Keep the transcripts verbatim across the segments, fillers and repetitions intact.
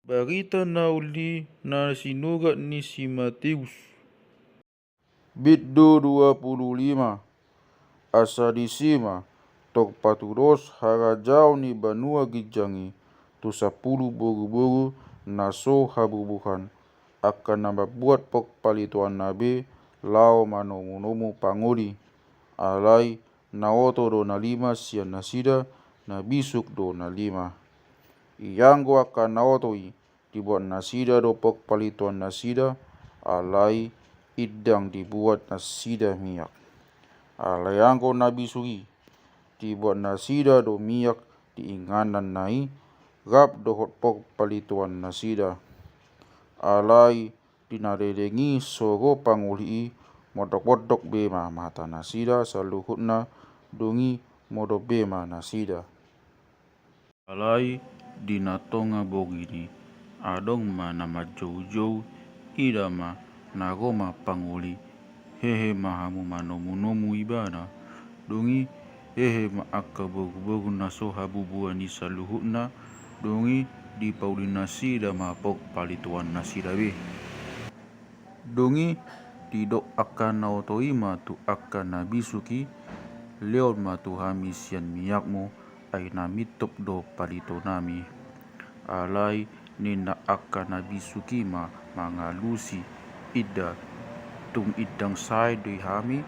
Barita na uli na sinurat ni si Mateus. Bindu dua pulu lima. Asa disi ma tong patudos harajaon ni banua ginjang i tu sampulu boruboru na so habubuhan, angka na mambuat pongpalitoanna be laho manomunomu pangoli. Alai na oto do na lima sian nasida, na bisuk do na lima. Ianggo angka na oto i dibuat nasida do pongpalitoannasida, alai indang dibuat nasida miak. Alai anggo na bisuk i dibuat nasida do miak di ingananna i, rap dohot pongpalitoannasida. Alai di na leleng i so ro pangoli i, mondokmondok be ma matanasida saluhutna, dung i modom be ma nasida. Alai di na tonga borngin i adong ma na manjoujou, ida ma na ro ma pangoli, hehe ma hamu manomunomu ibana. Dung i hehe ma angka boruboru na so habubuhan i saluhutna, dung i dipaulinasida ma pongpalitoannasida be. Dung i didok angka na oto i ma tu angka na bisuk i, lehon ma tu hami sian miakmu, ai na mintop do palitonami. Alai ninna angka na bisuk i ma mangalusi, inda, tung indang sae do i hami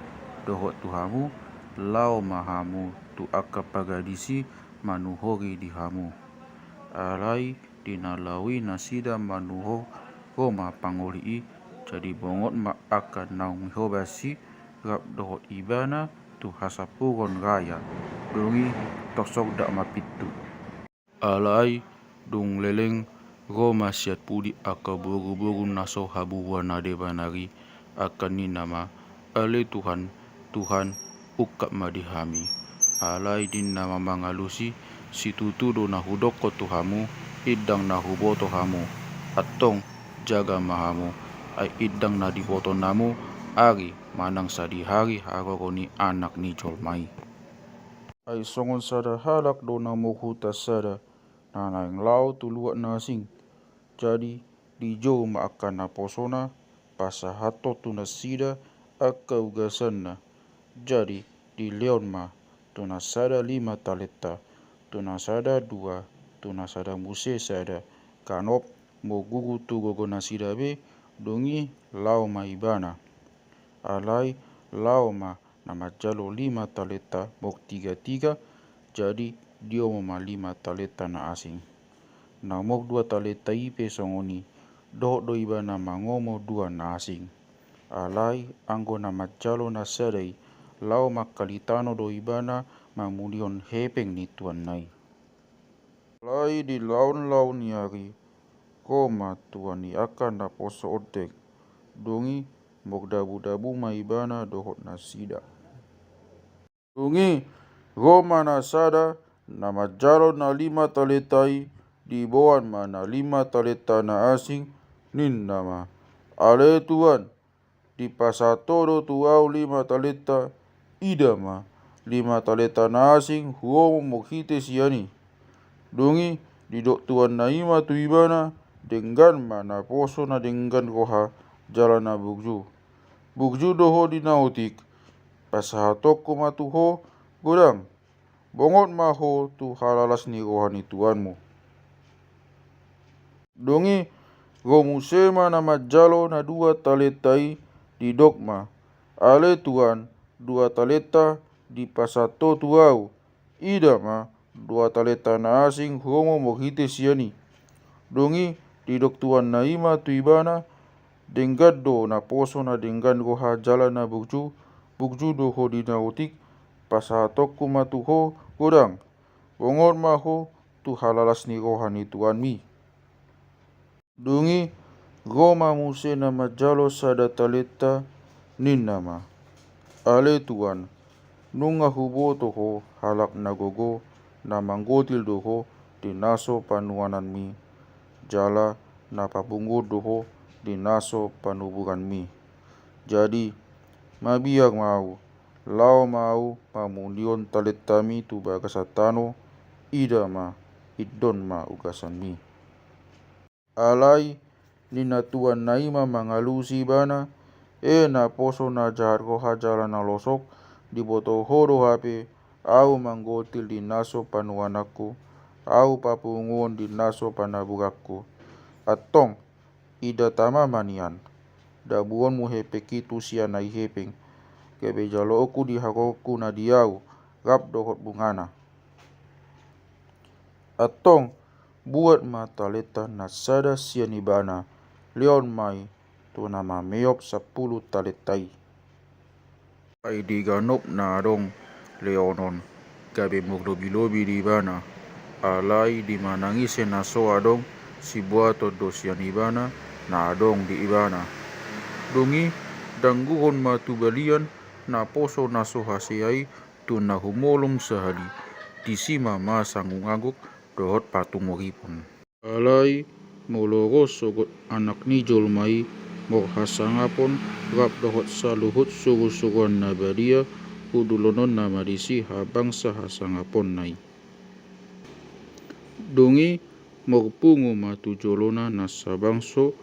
dohot tu hamu, laho ma hamu tu angka paradisi manuhori di hamu. Alai di na laho i nasida manuhor, ro ma pangoli i, jadi bongot ma angka naung ihobas i rap dohot ibana tu hasampuron raya. Dung i torsondak ma pintu. Alai dung leleng ro ma sian pudi angka boruboru na so habubuhan na debanar i, angka ninna ma, ale Tuhan, Tuhan, ungkap ma di hami. Alai ninna ma mangalusi, situtu do na hudokkon tu hamu, indang na huboto hamu. Antong jaga ma hamu, ai indang na diboto hamu ari manang sadihari haroro ni Anak ni jolma i. Ai songon sada halak do na murhut sada, na naeng laho tu luat na asing. Jadi dijou ma angka naposona pasahathon tu nasida angka ugasanna. Jadi dilehon ma tu na sada lima talenta, tu na sada dua, tu na sada muse sada, ganup marguru tu gogonasida be. Dung i laho ma ibana. Alai laho ma na manjalo lima talenta martigatiga, jadi diomo ma lima talenta na asing. Na mardua talenta i pe songon i, dohot do ibana mangomo dua na asing. Alai anggo na manjalo na sada i, laho mangkalitano do ibana mamunihon hepeng ni tuanna i. Alai di laonlaon ni ari, ro ma tuan ni angka naposo ondeng. Dung i mardabudabu ma ibana dohot nasida. Dung i ro ma na sada na manjalo na lima talenta i, diboan ma na lima talenta na asing, ninna ma, ale tuan, dipasahat ho do tu ahu lima talenta, ida ma, lima talenta na asing huomo marhite sian i. Dung i didok tuanna i ma tu ibana, denggan ma naposo na denggan roha jala na burju. Burju do ho di na otik, pasahatonku ma tu ho godang. Bongot ma ho tu halalas ni roha ni tuanmu. Dung i ro muse ma na manjalo na dua talenta i, didok ma, ale tuan, dua talenta dipasahat ho tu ahu, ida ma, dua talenta na asing huomo marhite sian i. Dung i didok tuanna i ma tu ibana, denggan do naposo na denggan roha jala na burju, burju do ho di na otik, pasahatonku ma tu ho godang. Bongot ma ho tu halalas ni roha ni tuanmi. Dung i ro ma muse na manjalo sada talenta, ninna ma, ale tuan, nunga huboto ho halak na gogo, na manggotil do ho di na so panuananmi, jala na papunguon do ho di na so panuburanmi. Jadi mabiar ma ahu, laho ma ahu mamunihon talentami tu bagasan tano, ida ma, indon ma ugasanmi. Alai ninna tuanna i ma mangalusi ibana, "E naposo na jahat roha jala na losok, diboto ho do hape ahu manggotil di na so panuananku, ahu papunguon di na so panaburanku. Antong, ida tama ma nian, dabuonmu hepengki tu sian ai hepeng, gabe jaloonku di harorongku na di ahu, rap dohot bungana." Antong, buat ma talenta na sada sian ibana, lehon ma i tu na mameop sampulu talenta i. Ai di ganup na adong lehonon, gabe marlobilobi di ibana, alai di manang ise na so adong, sibuaton do sian ibana na adong di ibana. Dung i, dangguhon ma tu balian naposo na so hasea i tu na humolom sahali, disi ma masa ngangguk dohot patumoripon. Alai molo ro sogot Anak ni jolma i, molo hasangapon rap dohot saluhut surusuruan na badia, hundulhononna ma disi habangsa hasangaponna i. Dung i marpungu ma tu jolona na sabangso,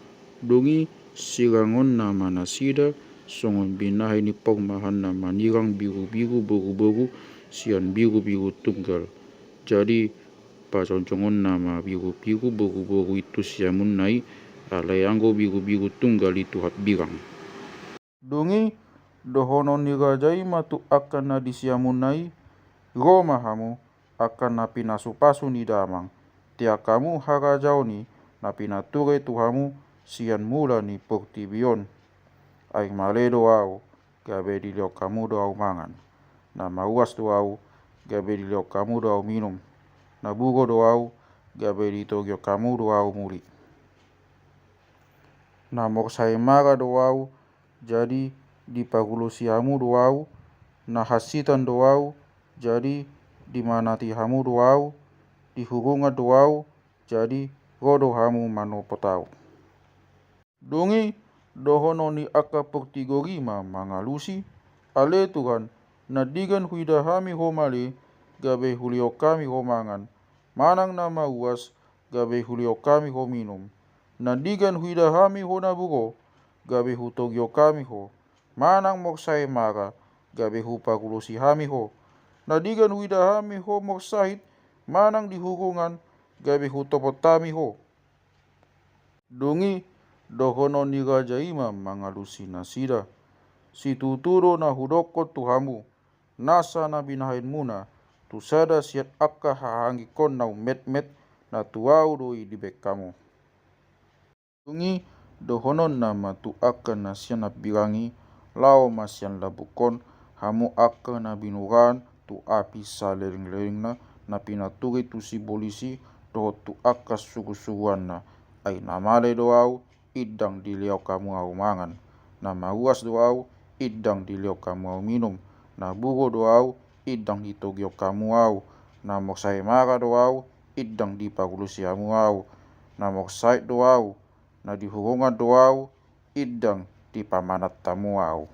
dung i sirangonna ma nasida songon binahen ni pormahan na manirang birubiru boruboru sian birubiru tunggal. Jadi, pajongjongonna ma birubiru boruboru i tu siamunna i, alai anggo birubiru tunggal i tu hambirang. Dung i dohonon ni raja i ma tu angka na di siamunna i, "Ro ma hamu, angka na pinasupasu ni damang, tiak hamu harajaon i na pinature tu hamu sian mula ni portibi on. Ai male do ahu, gabe dilehon hamu do ahu mangan. Na mauas do ahu, gabe dilehon hamu do ahu minum. Na bugo do ahu, gabe ditogion hamu do ahu muli. Na morsae mara do ahu, jadi dipagulosi hamu do ahu. Na hansitan do ahu, jadi dimanati hamu do ahu. Dihurungan do ahu, jadi ro do hamu manopot ahu." Dung i dohonon ni angka portigor i ma mangalusi, "Ale Tuhan, na denggan huida hami ho male, gabe hulehon hami ho mangan, manang na mauas, gabe hulehon hami ho minum. Na denggan huida hami ho na bugo, gabe hutogion hami ho, manang morsae mara, gabe hupagulosi hami ho. Na denggan huida hami ho morsahit, manang dihurungan, gabe hutopot hami ho." Dung i dohonon ni raja i ma mangalusi nasida, "Situtu do na hudokkon tu hamu, nasa na binahenmuna tu sada sian angka hahangingkon na ummetmet, na tu ahu do i dibaen hamu." Dung i dohononna ma tu angka na sian hambirang i, "Laho ma sian lambungkon, hamu angka na binuraan tu api salelenglelengna, na pinature tu sibolis i dohot tu angka surusuruanna. Ai na male do ahu, ndang dilehon hamu ahu mangan. Na mauas do ahu, ndang dilehon hamu ahu minum. Na bugo do ahu, ndang ditogion hamu ahu. Na morsae mara do ahu, ndang dipagulosi hamu ahu. Na morsahit do ahu, na dihurungan do ahu, ndang dipamanat hamu ahu."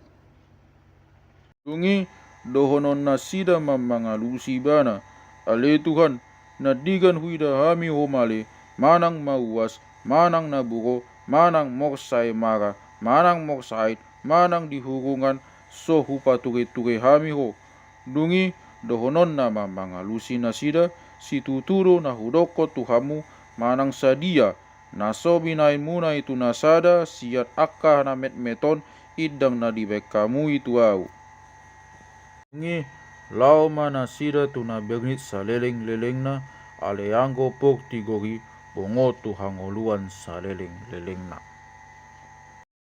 Dung i dohonon nasida ma mangalusi ibana, "Ale Tuhan, na denggan huida hami ho male, manang mauas, manang na bugo, manang morsae mara, manang morsahit, manang dihurungan, so hupatureture hami ho." Dung i dohononna ma mangalusi nasida, "Situtu do na hudokkon tu hamu, manang sadia na so binahenmuna i tu na sada sian angka na metmet on, ndang na dibaen hamu i tu ahu." Dung i laho ma nasida tu na bernit salelenglelengna, alai anggo portigor i bongot tu hangoluan salelenglelengna.